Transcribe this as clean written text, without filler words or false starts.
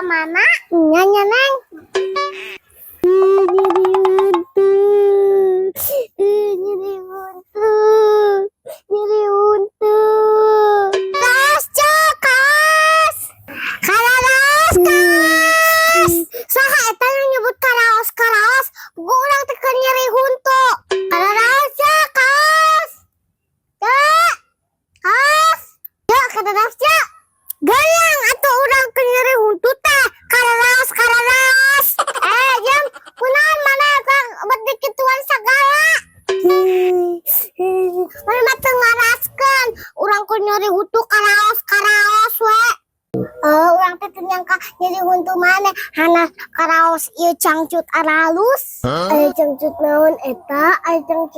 mana? Nya nya, Neng. Nyeri huntu. Nyeri huntu. Nyeri huntu. Kas, Cok, kas. Karaos, kas. Saha eta nu nyebut karaos karaos? Puguh urang teh keur nyeri huntu. Karaos ya, kas. Cok. Kas. Cok, karaos ya. Gayang atuh urang keur nyeri huntu teh. Karaos karaos. Eh, jam kunaon mana eta bet dikituan sagala? Mana mah teu ngaraskeun urang keur nyeri huntu karaos karaos we. Oh, urang teh teu nyangka nyeri huntu maneh hana karaos ieu cangcut aralus. Aya cangcut naon eta? Aya cangcut.